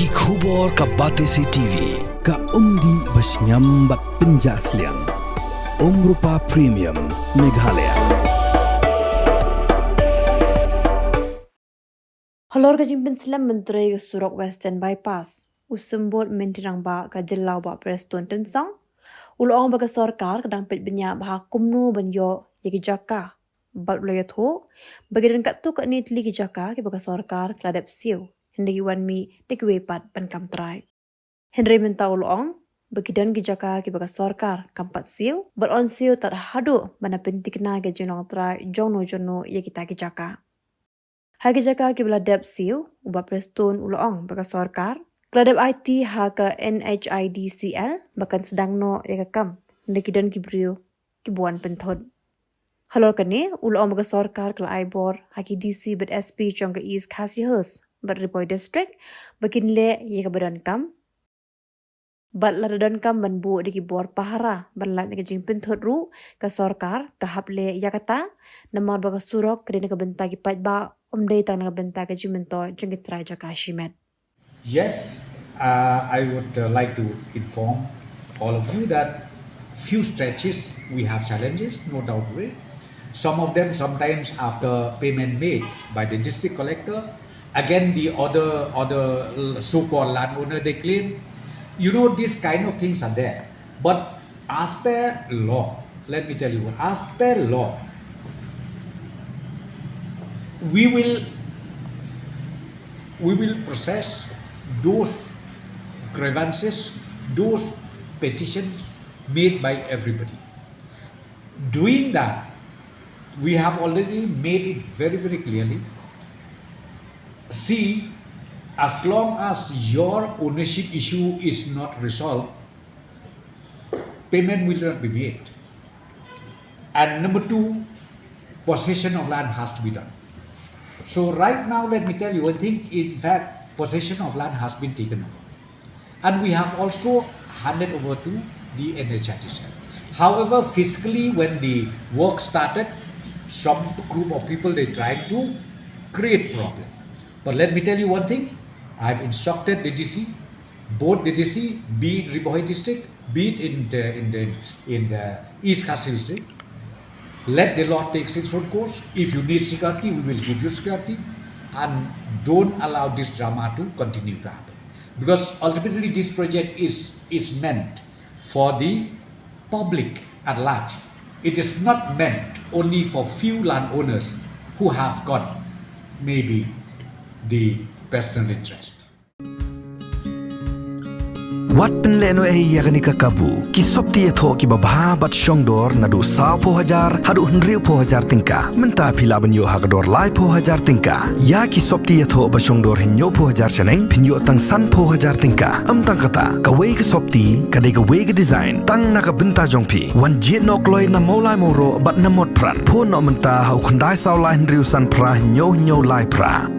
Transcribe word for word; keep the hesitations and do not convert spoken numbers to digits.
Ki khubor ka Batesi T V, ka umdih bashngiam bad pynjah sliang. Umrupa Premium, Meghalaya. Halor ka jingpynslem, Myntri ka surok Western Bypass, u Symbud Myntri Rangbah ka jylla u Bah Prestone Tynsong, u la ong ba ka sorkar ka dang peit bniah bha kumno ban ïoh ïa ki jaka, bad u la ïathuh ba ki don katto katne tylli ki jaka kiba ka sorkar ka la dep siew, hynrei ki wan mih da kiwei pat ban kam trai. Hynrei mynta u la ong ba ki don ki jaka kiba ka sorkar kam pat siew, bad yn siew tad haduh ban da pynthikna ka jinglong trai jongno jongno ïa kita ki jaka. Ha ki jaka kiba la dep siew, u Bah Prestone u la ong ba ka sorkar ka la dep aiti ha ka N H I D C L ba kan sdang noh ïa ka kam, hynrei ki don ki briew kiba wan pynthut. Halor kane, u la ong ba ka sorkar ka la ai bor ha ki D C bad S P jong ka East Khasi Hills bad Ri Bhoi District ba kin leh ïa kaba donkam. Bad lada donkam ban buh da ki bor pahara ban lait na ka jingpynthut ruh, ka sorkar ka hap leh ïa kata, namar ba ka surok ka dei na ka bynta ki paidbah, ym dei tang na ka bynta ka jingmyntoi jong ki trai jaka shimet. Yes, uh, I would uh, like to inform all of you that few stretches we have challenges, no doubt way. Some of them sometimes after payment made by the district collector, again the other other so-called landowner they claim. You know, these kind of things are there. But as per law, let me tell you, as per law, we will we will process those grievances, those petitions made by everybody. Doing that, we have already made it very, very clearly. See, as long as your ownership issue is not resolved, payment will not be made. And number two, possession of land has to be done. So right now, let me tell you, I think, in fact, possession of land has been taken over. And we have also handed over to the N H I D C L. However, fiscally, when the work started, some group of people, they tried to create problem. But let me tell you one thing. I've instructed the D C, both the D C, be it Ri Bhoi District, be it in the, in the, in the East Khasi District, let the law take its own course. If you need security, we will give you security. And don't allow this drama to continue to happen. Because ultimately, this project is, is meant for the public at large. It is not meant only for few landowners who have got maybe the personal interest. Wat pynlehnohei ïa kane ka kabu. Ki sopti ïathoh kiba bha bad shongdor naduh sawphew hajar haduh hynriewphew hajar tyngka. Mynta phi lah ban ïoh ha ka dor laiphew hajar tyngka. Ïa ki sopti ïathoh ba shongdor hynñiewphew hajar shaneng, phin ïoh tang sanphew hajar tyngka. Ym tang kata, kawei ka sopti ka dei kawei ka design tang na ka bynta jong phi. Wan jied noh kloi na Mawlai Mawroh bad na Motphran. Phone noh mynta ha u khyndai saw lai hynriew san phra hynñiew hynñiew lai phra.